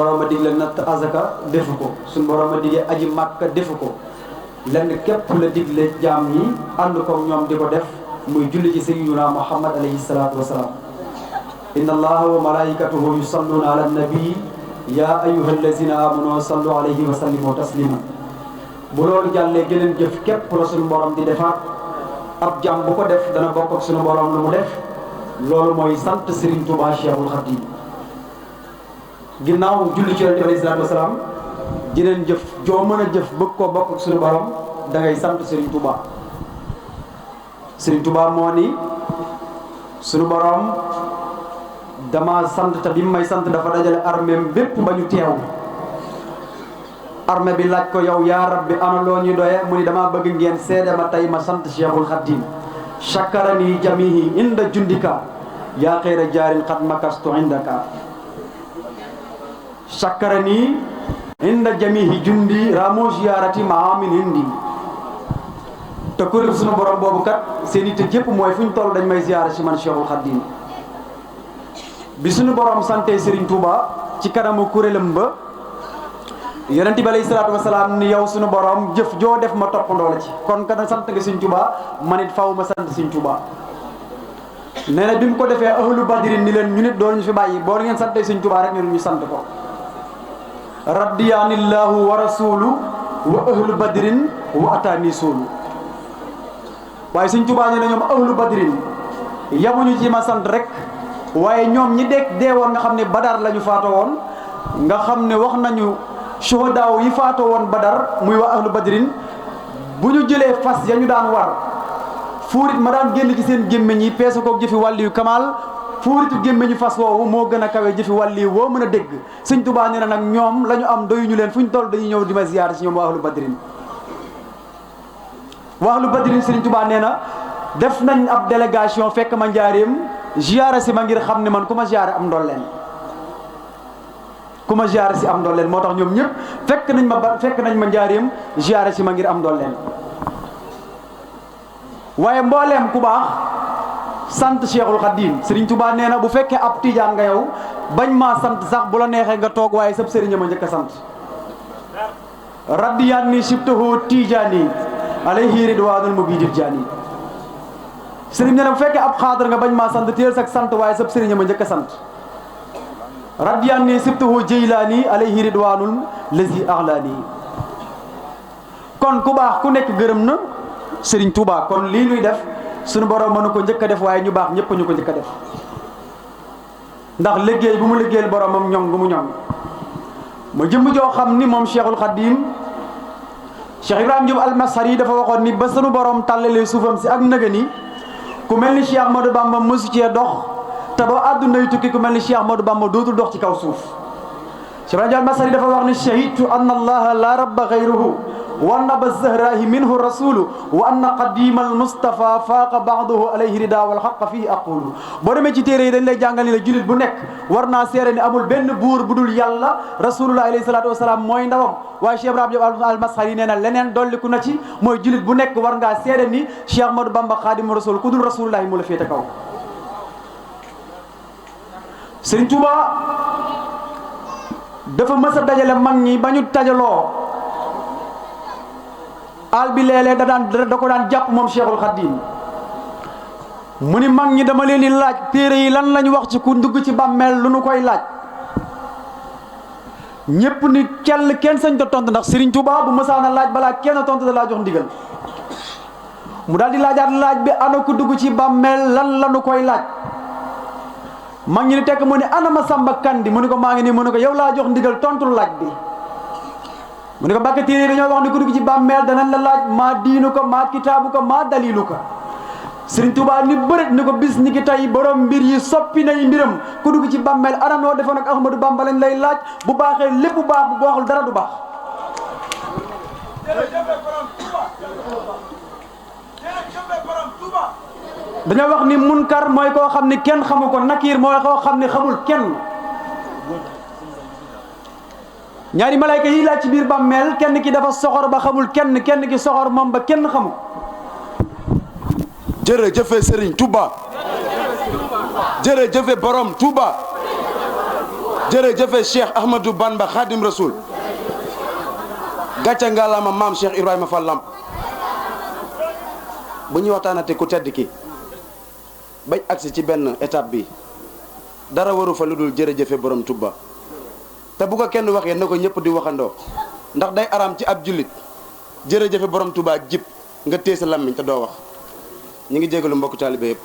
borom a digle natt azaka defu ko suñu borom a digle aji màkka defu ko lenn képp la digle jaam ñi ànd ko ñoom di ko def muy julli ci sayyiduna Muhammad alayhi salaatu wasalaam inna allaha wa malaikatahu yusalluna ala nabii ya ayyuha allazina amanu sallu alayhi wa sallimu taslima bu loolu jàllee geneen jëf képp la suñu borom di defaat ab jàmm bu ko def dana bokk ak suñu borom lu mu def loolu mooy sant Serigne Touba Cheikhul Khadim ginnaaw julli ci Yonent bi alayhi salaatu wasalaam jeneen jëf joo mën a jëf bëgg koo bokk ak suñu borom da ngay sant Serigne Touba Serigne Touba moo ni suñu borom dama sant te bi may sant dafa dajale armeem bépp ba ñu teew armée bi laaj ko yow yaa rabbi ana loo ñu doye mu ni dama bëgg ngeen seede ma tey ma sant Cheikhul Khadim shakarani jamihi inda jundika yaa xayra jaarin xat makastu indaka shakarani inda jamihi jundi ramo ziyaarati maamin hindi te kuréel sunu borom boobu kat seen itte jépp mooy fu ñu toll dañ may ziyaara si man Cheikhul Khadim bi sunu borom sante Serigne Touba ci kanamu kuréelam ba Yonent bi alayhi salaatu wasalaam ni yow sunu borom jëf joo def ma toppandoo la ci kon kana sant nga Serigne Touba man it faw ma sant Serigne Touba nee na bi mu ko defee ahlu badrin ni leen ñu nit doon ñu fi bàyyi boo ngeen sante Serigne Touba rek ñu sant ko raddiyanillahu wa rasulu wa ahlu badrin wa atani suulu waaye Serigne Touba nee na ñoom ahlu badrin yamuñu ci ma sant rek waaye ñoom ñi deewoon nga xam ne badar la ñu faatoo woon nga xam ne wax nañu shuhadaaw yi faatoo woon badar muy waa ahlu badrin bu ñu jëlee fas ya ñu daan war fuurit ma daan génn ci seen gémmiñ yi peese koog jëfi wàlli yu kamaal fuuritu gémmiñu fas woowu moo gën a kawe jëfi wàlli woo mën a dégg Sëñ Tuubaa nee na nag ñoom la ñu am doyuñu leen fu ñu toll dañuy ñëw di ma ziyaar ci ñoom waa ahlu badrin waa ahlu badrin Sëñ Tuubaa nee na def nañ ab délégation fekk ma njaareem ziyaara si ma ngir xam ne man ku ma ziyaare am ndolleen ku ma ziyaare si am ndolleen moo tax ñoom ñëpp fekk nañ ma njaareem ziyaare si ma ngir am ndolleen waaye mbooleem ku baax sant Cheikhul Khadim Serigne Touba nee na bu fekkee ab tijaan nga yow bañ maa sant sax bu la neexee nga toog waaye sab sëriñ ma njëkk a sant radiyaan ni sibtahu tijaani alayhi ridwaanul mubiidil jaani sëriñ nee na bu fekkee ab xaadar nga bañ maa sant téel sax sant waaye sab sëriñ ma njëkk a sant radiyaan ni sibtahu jeylaani alayhi ridwaanul lazi axlaani kon ku baax ku nekk gërëm na Serigne Touba kon lii nuy def suñu borom mënu ko njëkk a def waaye ñu baax ñëpp ñu ko njëkk a def ndax liggéey bu mu liggéeyal boromam ñoŋ gu mu ñoŋ ma jëmm joo xam ni moom Cheikhul Khadim Cheikh Ibrahima Diop Almasari dafa waxoon ni ba sunu borom tàllalee suufam si ak nëga ni ku mel ni Cheikh Ahmadou Bamba mosu cee dox te ba àdduna yu tukki ku mel ni Cheikh Ahmadou Bamba dootul dox ci kaw suuf Cheikh Ibrahima Diop Almasari dafa wax ni shahidtu anna allaha la rabba ghayruhu wa naba zahrahi minhu rasulu wa anna qadima al mustafa faaqa ba'dahu alayhi rida wal haqq fihi aqulu boo demee ci téere yi dañ lay jàngal ni la julit bu nekk war naa seere ni amul benn buur bu dul yàlla rasulullah alayhi salatu wasalaam mooy ndawam waaye Cheikh Ibrahima Diop Almasari nee na leneen dolliku na ci mooy julit bu nekk war ngaa seere ni Cheikh Ahmadou Bamba Khadimu Rasul ku dul rasulullah mu la féete kaw Serigne Touba dafa mës a dajale mag ñi ba ñu tajaloo al bi léeg-léeg da ko daan jàpp moom Cheikhul Khadim mu ni mag ñi dama leen di laaj téere yi lan lañ wax ci ku dugg ci bàmmeel lu nu koy laaj ñépp ni kenn sañ ta tontu ndax Serigne Touba bu mësaana laaj balaa kenn tontu da laa jox ndigal mu daal di laajaat laaj bi ana ku dugg ci bàmmeel lan la nu koy laaj mag ñi ni tekk mu ne ana ma Samba Kandi mu ni ko maa ngi nii mu ni ko yow laa jox ndigal tontul laaj bi mu ne ko Mbàkke téere dañoo wax ni ku dugg ci bàmmeel danañ la laaj maa diinu ko maa kitaabu ko maa dalilu ko Serigne Touba ni bërët ni ko bis ni ki tey borom mbir yi soppi nay mbiram ku dugg ci bàmmeel ana noo defoon ak Ahmadou Bamba lañ lay laaj bu baaxee lépp bu baax bu baaxul dara du baax dañoo wax ni munkar mooy koo xam ni kenn xamu ko nakiir mooy koo xam ni xamul kenn ñaari malayka yi laaj ci biir bàmmeel kenn ki dafa soxor ba xamul kenn ki soxor moom ba kenn xamul jërëjëfe Serigne Touba jërëjëfe borom Touba jërëjëfe Cheikh Ahmadou Bamba Khadim Rasoul gàcce ngalaama maam Cheikh Ibrahima Fall Lamp bu ñuy waxtaanate ku tedd ki bañ agsi ci benn étape bi dara waru fa lu dul jërëjëfe borom Touba te bu ko kenn waxee na ko ñëpp di waxandoo ndax day araam ci ab jullit jërëjëfe borom Touba jib nga téye sa làmmiñ te doo wax ñu ngi jégalu mbokk taalibe yëpp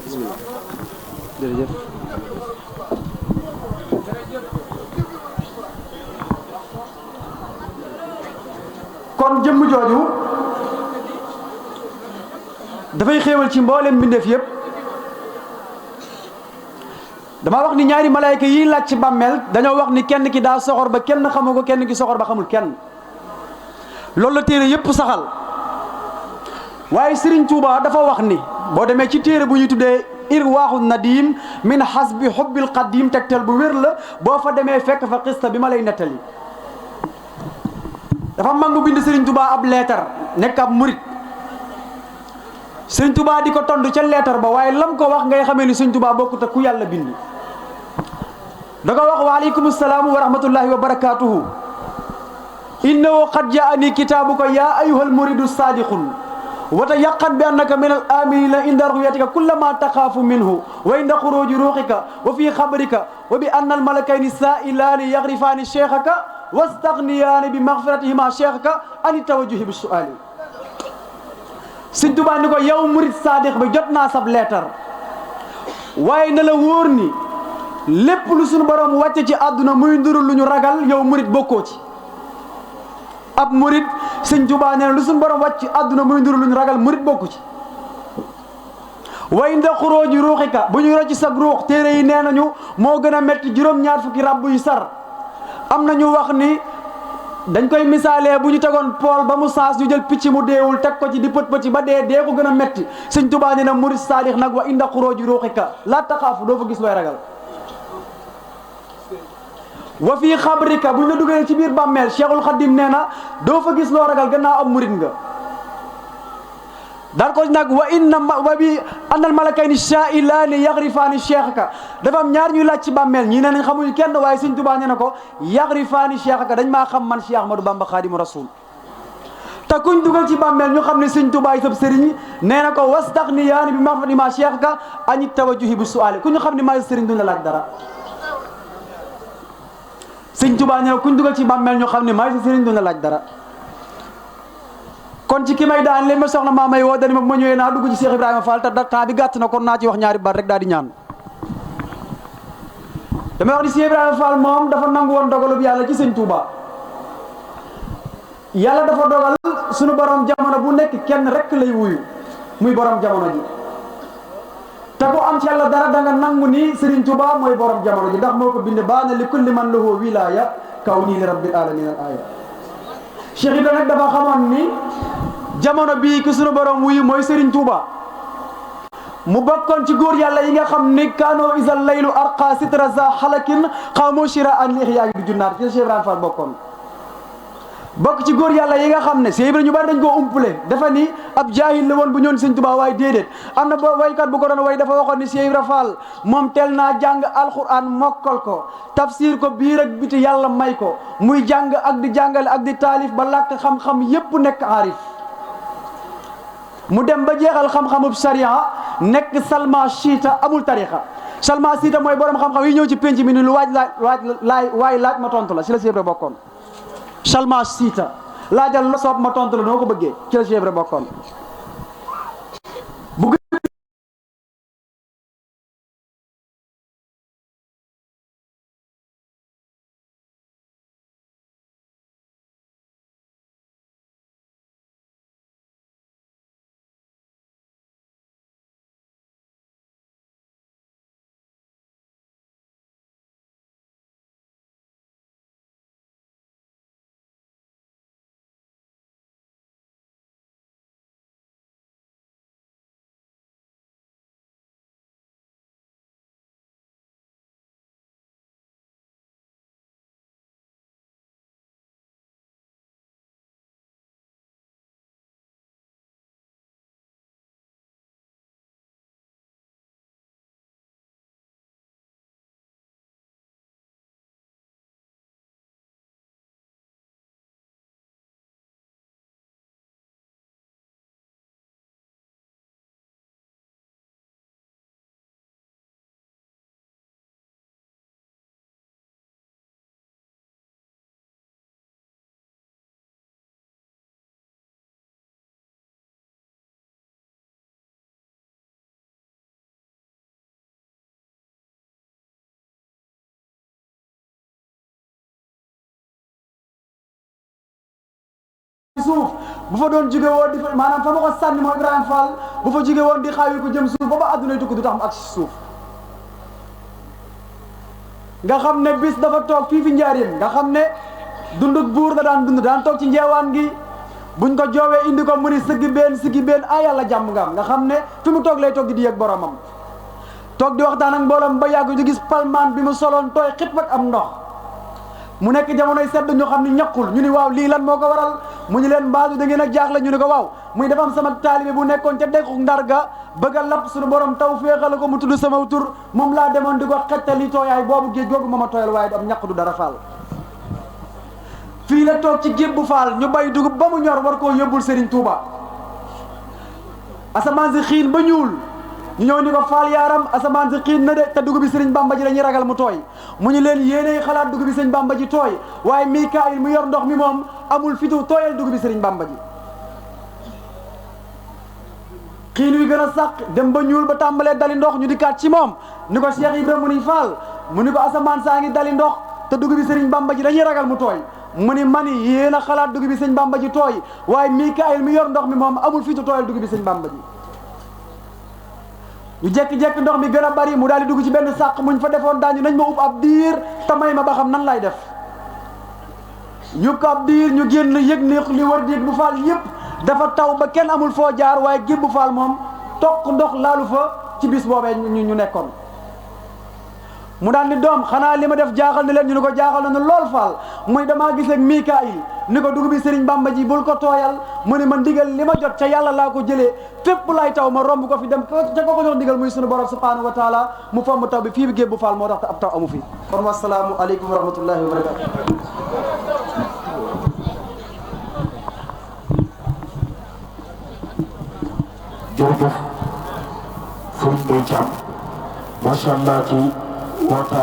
bismillah jërëjëf. kon jëmm jooju dafay xéewal ci mboolem mbindeef yépp dama wax ni ñaari malaayka yi laaj ci bàmmeel dañoo wax ni kenn ki daa soxor ba kenn xamu ko kenn ki soxor ba xamul kenn loolu la téere yépp saxal waaye Serigne Touba dafa wax ni boo demee ci téere bu ñuy tuddee Irwaaxu Nadim min hasbi hubbil qadim tegtal bu wér la boo fa demee fekk fa xista bi ma lay nettali dafa mangu bind Serigne Touba ab leetar nekk ab murit Serigne Touba di ko tontu ca leetar ba waaye lam ko wax ngay xamee ni Serigne Touba bokkut ak ku yàlla bind da ko wax waaleykum salaam wa rahmatullahi wa barakaatuhu innahu qad jaani kitaabuka yaa ayyuhal muridu saadiqun wa tayaqqan bi annaka min al aminina inda ruyatika kulla ma taxaafu minhu wa inda xuruji ruuxika wa fi xabrika wa bi anna al malakayni saailaani yagrifaani cheikhaka wastaghniyaani bi maghfiratihima cheikhaka ani tawajjuhi bi suali Sëñ Tuubaa ni ko yow murid saadiq bi jot naa sab leetar waaye na la wóor ni lépp lu suñu borom wàcce ci àdduna muy nduru lu ñu ragal yow murid bokkoo ci ab murid Sëñ Tuubaa nee na lu suñu borom wàcc ci àdduna muy nduru lu ñu ragal murid bokku ci way nda xuróoji ruuxika bu ñu rocci sag ruux téere yi nee nañu moo gën a metti juróom-ñaar fukki ràbb yu sar am na ñu wax ni dañ koy misaalee bu ñu tegoon pool ba mu saas ñu jël picc mu deewul teg ko ci di pët pëti ba dee ko gën a metti Sëñ Tuubaa nee na murid saalix nag wa inda xuróoji ruuxika laa taxaafu doo fa gis looy ragal wa fii xabrika bu ñu la dugalee ci biir bàmmeel Cheikhul Khadim nee na doo fa gis loo ragal gannaaw am murid nga daal ko nag wa bi annal malakayni shaa'ilaani yagrifaani cheikhaka dafa am ñaar ñuy laaj ci bàmmeel ñii nee nañ xamuñu kenn waaye Sëñ Tuubaa nee na ko yagrifaani cheikhaka dañ maa xam man Cheikh Ahmadou Bamba Khadimu Rasul te kuñ dugal ci bàmmeel ñu xam ne Sëñ Tuubaa yi sab sëriñ nee na ko wastaghniyaani bi maghfiratima cheikhaka ani tawajjuhi bi su'aali ku ñu xam ne maay sëriñ duñ la laaj dara Sëñ Tuubaa nee na kuñ dugal ci bàmmeel ñu xam ne maay sa sëriñ duñ la laaj dara kon ci ki may daan leen ma soxna maa may woo dani ma ñëwee naa dugg ci Cheikh Ibrahima Fall te temps bi gàtt na kon naa ci wax ñaari baat rek daal di ñaan damay wax ni Cheikh Ibrahima Fall moom dafa nangu woon dogalub yàlla ci Sëñ Touba yàlla dafa dogal sunu borom jamono bu nekk kenn rek lay wuyu muy borom jamono ji te ku am ci yàlla dara da nga nangu ni Serigne Touba mooy borom jamono ji ndax moo ko bind baana li kulli man lahu wilaya kaw nii li rabbil alamin al aya Cheikh Ibrahima nag dafa xamoon ni jamono bii ki sunu borom wuyu mooy Serigne Touba mu bokkoon ci góor yàlla yi nga xam ni kaanoo isal laylu arqa sitra za xalakin xawmo shira an li ixyaa bi junnaar ci Cheikh Ibrahima Fall bokk ci góor yàlla yi nga xam ne Cheikh Ibrahima ñu bari dañ koo umpule dafa ni ab jaahil la woon bu ñëwoon Serigne Touba waaye déedéet am na ba waykat bu ko doon way dafa waxoon ni Cheikh Ibrahima Fall moom teel naa jàng alquran mokkal ko tafsir ko biir ak biti yàlla may ko muy jàng ak di jàngale ak di taalif ba làkk xam-xam yépp nekk aarif mu dem ba jeexal xam-xamub sariya nekk salma siita amul tariqa salma siita mooy borom xam-xam yi ñëw ci penc mi ni lu laaj ma tontu la si la Cheikh Ibrahima bokkoon salma siita laajal la soob ma tontu la noo ko bëggee ci la Cheikh Ibrahima bokkoon suuf bu fa doon jóge woon di fa maanaam fa ma ko sànni mooy Ibrahima Fall bu fa jóge woon di xaawi ko jëm suuf ba ba àdduna tukki du tax mu ak si suuf nga xam ne bis dafa toog fii fi njaarim nga xam ne dunduk buur da daan dund daan toog ci njeewaan gi buñ ko joowee indi ko mu ni siggi benn ah yàlla jàmm nga am nga xam ne fi mu toog lay toog di yëg boromam toog di waxtaan ak mbooloom ba yàgg ñu gis palmaan bi mu soloon tooy xit ak am ndox mu nekk jamonoy sedd ñu xam ni ñaqul ñu ni waaw lii lan moo ko waral mu ñu leen mbaadu da ngeen a jaaxle ñu ni ko waaw muy dafa am sama taalibe bu nekkoon ca dekku ndar ga bëgg a lapp suñu borom taw féexal ko mu tudd sama tur moom laa demoon di ko xettali tooyaay boobu géej googu mooma tooyal waaye du am ñaq du dara faal fii la toog ci gébbu faal ñu bay dugub ba mu ñor war koo yóbbul Serigne Touba asamaan si xiin ba ñuul ñu ñëw ni ko faal yaaram asamaan si xiin na de te dugub bi Serigne Bamba ji dañuy ragal mu tooy mu ñu leen yéenay xalaat dugub bi Serigne Bamba ji tooy waaye Mikaayil mu yor ndox mi moom amul fitu tooyal dugub bi Serigne Bamba ji xiin wi gën a sàq dem ba ñuul ba tàmbalee dali ndox ñu dikkaat ci moom ni ko Cheikh Ibrahima mu ni faal mu ni ko asamaan saa ngi dali ndox te dugub bi Serigne Bamba ji dañuy ragal mu tooy mu ni mani yéen a xalaat dugub bi Serigne Bamba ji tooy waaye Mikaayil mi yor ndox mi moom amul fitu tooyal dugub bi Serigne Bamba ji ñu jekki-jekki ndox mi gën a bari mu daal di dugg ci benn sàq muñ fa defoon daañu nañ ma ub ab diir te may ma ba xam nan lay def ñu ko ab diir ñu génn yëg ni li war di bu faal yëpp dafa taw ba kenn amul foo jaar waaye gébbu faal moom toq ndox laalu fa ci bis boobee ñu nekkoon mu daan ni doom xanaa li ma def jaaxal ni leen ñu ni ko jaaxal nañu lool faal muy damaa gis ak Mikaayil ni ko dugub bi Serigne Bamba ji bul ko tooyal mu ne ma ndigal li ma jot ca yàlla laa ko jëlee fépp laay taw ma romb ko fi dem ca ko ko jox ndigal muy sunu borom subhanahu wa taala mu fomm taw bi fii bi gébbu faal moo tax te ab taw amu fi kon wasalaamu aleykum wa rahmatullahi wa barakatu jërëjëf Serigne Mbaye Thiam macha allah ci waxtaan